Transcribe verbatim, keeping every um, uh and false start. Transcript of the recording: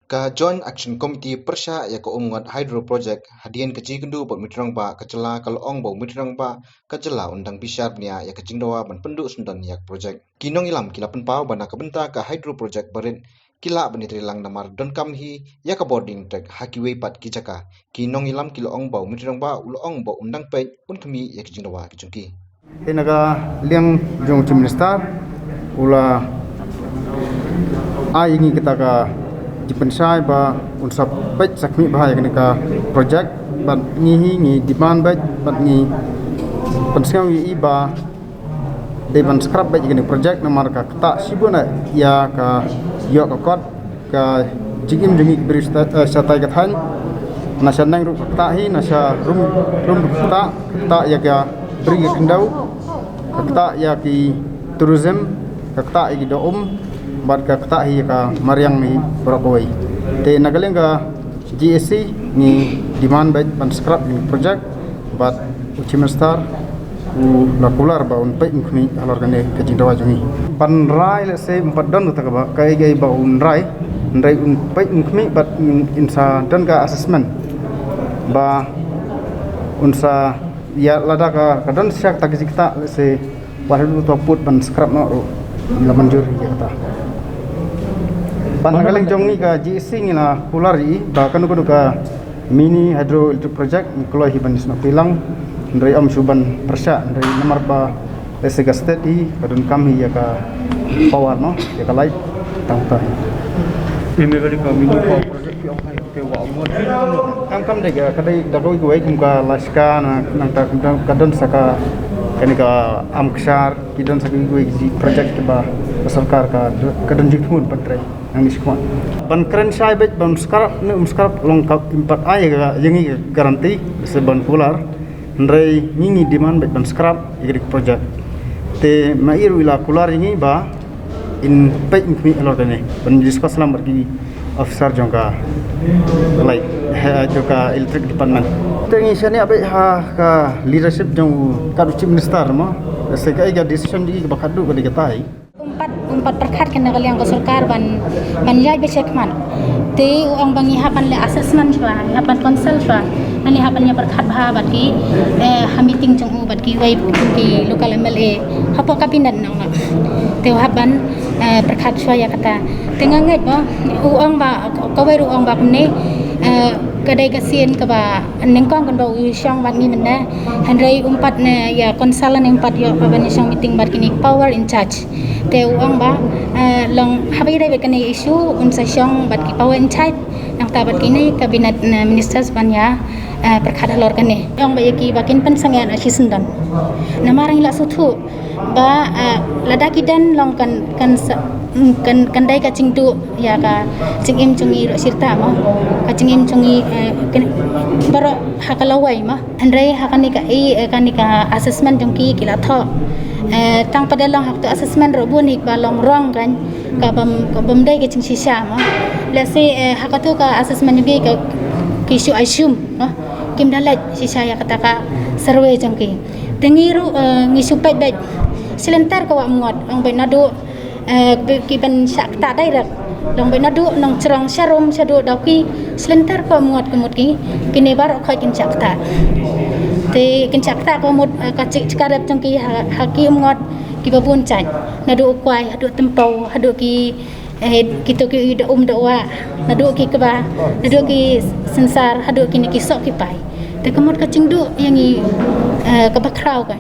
Ka Joint Action Committee pyrshah ïa ka Umngot Hydro Project hadien ka jingkynduh bad u Myntri Rangbah ka jylla, ka la ong ba u Myntri Rangbah ka jylla un dang bishar bniah ïa ka jingdawa ban pynduh syndon ïa ka project. Ki nongïalam ki la pynpaw ba na ka bynta ka hydro project barit ki lah ban ïatreilang namar donkam hi ïa ka bording track ha kiwei pat ki jaka. Ki nongïalam ki la ong ba u Myntri Rangbah u la ong ba un dang peit, un khmih ïa ki jingdawa ki jong ki. Te na ka liang jong u Chief Minister u la ai ïa ngi kata ka jingpynshai ba un sa peit sa khmih bha ïa kane ka project, bad ngi hi ngi demand beit bad ngi pynsngew ïa i ba dei ban scrap beit ïa kane ka project namar ka ktah shibun ïa ka ïoh ka kot, ka jingim jong ngi ki briew sha, eh, shatai ka thaiñ. Na sha neng ruh ka ktah hi, na sha rum, rum ruh ka ktah, ka ktah ïa ka bri ka khyndew, ka ktah ïa ki tourism, ka ktah ïa ki doh um, bad ka ktah hi ïa ka mariang hi baroh kawei. Te na ka liang ka G A C ngi demand beit ban scrap ïa kane ka project, bad u Chief Minister u la kular ba un peit un khmih halor kane ka jingdawa jong ngi. Ban rai lehse um pat don kata kaba kaei kaei ba un rai, hynrei un peit un khmih bad un, un sa don ka assessment ba un sa ïa lada ka, ka don shisha kata ka jingktah lehse wat haduh to put ban scrap noh ruh la mynjur ïa kata. Ban na ka liang jong ngi ka G A C ngi la kular ïa i ba kano kano ka mini hydroelectric project ngi kloi hi ban ïasnoh pynlang, hynrei ym shu ban pyrshah, hynrei namar ba lehse ka state hi ka donkam hi ïa ka power noh, ïa ka light, tang ta hi. Ini kali ka mini power project ki ong hai te wa mo. Kam kam dei ka, ka dei da kawei kawei kum ka Lashka na, nangta ka don, ka don sa ka, kane ka Amkshar, ki don sa kawei kawei ki project kiba ka sorkar ka, ka don jingthmu ban trei. Nang ni shuwa ban kren shai beit ban scrap ne um scrap long ka impact ai ga ïa ngi guarantee se ban kular. Hynrei ngi ngi demand beit ban scrap ïa ka project. Te ma i ruh i la kular ïa ngi ba in peit in khmih halor kane ban discuss lang bad ki officer jong ka, like, ha, jong ka electric department. Te ngi shaniah beit ha ka leadership jong u, ka u chief minister mo. Se ka, ka decision jong i kaba khadduh ka dei katai. Um pat, um pat pyrkhat kane ka liang ka sorkar ban, ban ïaid beit shakhmat. Te u ong ba ngi hap ban leh assessment shuwa, ngi hap ban consult shuwa. Ngi hap ban ïa pyrkhat bha bad ki, eh, ha meeting jong u bad kiwei ki local M L A hapoh cabinet nang na. Te u hap ban, eh, pyrkhat shuwa ïa kata. Te nga ngeit ba u ong ba, kawei ruh u ong ba kumne, eh, ka dei ka sien kaba nyngkong kan ba u shong bad ngi mynne. Hynrei um pat ne ïa consult ne um pat ïoh ban ïa shong meeting bad kine power in charge. Te u ong ba, eh, long haba ïadei bad kane issue un sa shong bad ki power in charge, nangta bad kine cabinet, eh, ministers ban ïa, eh, pyrkhat halor kane. Ong ba ïa ki ba kin pynsangeh na shi syndon. Namar ngi la sngewthuh ba, eh, lada ki don long kan, kan sa, mm, kan, kan dei ka jingduh ïa ka jingim jong ngi ruh shirta mo. Ka jingim jong ngi, eh, kan, baroh ha ka lawei mo. Hynrei ha kane ka i, eh, kane ka assessment jong ki ki la thoh. Eh, tang pat da long ha ka assessment ruh bun hi ba long wrong kan, ka bym, ka bym dei ka jingshisha mo. Lehse, eh, ha katu ka assessment jong ki ka, ki shu assume mo. Kim da leit shisha ïa kata ka survey jong ki. Te ngi ruh, eh, ngi shu peit beit. Shi lynter ka wah Umngot, ong beit naduh eh, ki ban shah ktah direct. Long beit naduh Nongchrong sharum shaduh Dawki, shi lynter ka Umngot ka mut ki, kine baroh khoit kin shah ktah. Te kin shah ktah ka mut, eh, ka jingkyrpad jong ki ha, ha ki Umngot kiba bun jait. Naduh u Kwai haduh Tympew, haduh ki, eh, kito ki doh um doh wah, naduh ki Kba, naduh ki Synsar, haduh kine ki Sohkeipai. Te ka mut ka jingduh ïa ngi, eh, kaba khraw ka.